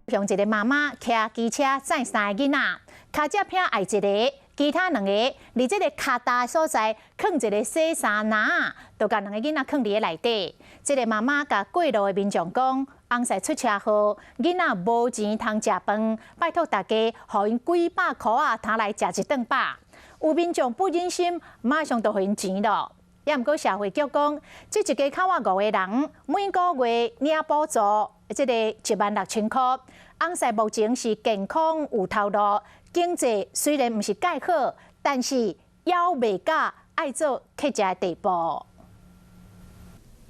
向一个媽媽騎機車載三个囡仔，跤脊片礙一个，其他兩個佇這个跤踏所在囥一个洗衫籃，就共兩个囡仔囥佇咧內底。這个媽媽共過路的民眾講，翁婿出車禍，囡仔無錢通食飯，拜託大家予𪜶幾百箍仔，通來食一頓飽。有民眾不忍心，馬上就予𪜶錢囉。也毋過社會局講，這一家口仔五个人，每個月領補助，這个16,000箍。翁婿目前是健康有頭路，經濟雖然毋是蓋好，但是猶未到愛做乞食的地步。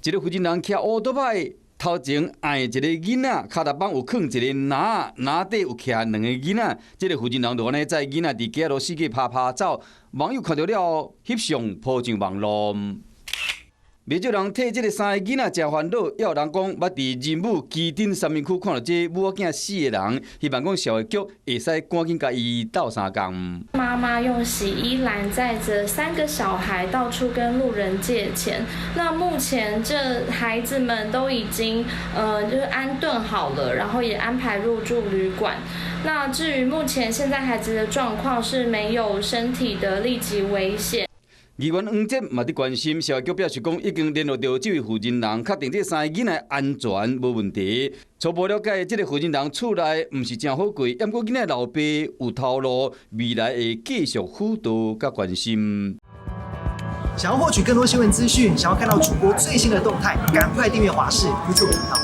一个婦人騎烏多擺，頭前愛一个囡仔，跤踏板有囥一个籃，籃底有徛兩个囡仔。這个婦人就按呢載囡仔佇街路四界趴趴走，網友看著了後，翕相 po 上網路。袂少人替這个三个囡仔誠煩惱，也有人講捌佇仁武旗津三民區看著這母仔囝四个人，希望講社會局會使趕緊共伊鬥相共。媽媽用洗衣籃載著三個小孩到處跟路人借錢。那目前這孩子們都已經，就是安頓好了，然後也安排入住旅館。那至於目前現在孩子的狀況是沒有身體的立即危險。議員黃捷嘛佇關心，社會局表示講已經聯絡著這位負責人，確定這三个囡仔安全無問題。初步了解，這个負責人厝內毋是誠好過，毋過囡仔老爸有頭路，未來會繼續輔導佮關心。想要獲取更多新聞資訊，想要看到主播最新的動態，趕快訂閱華視 YouTube 頻道。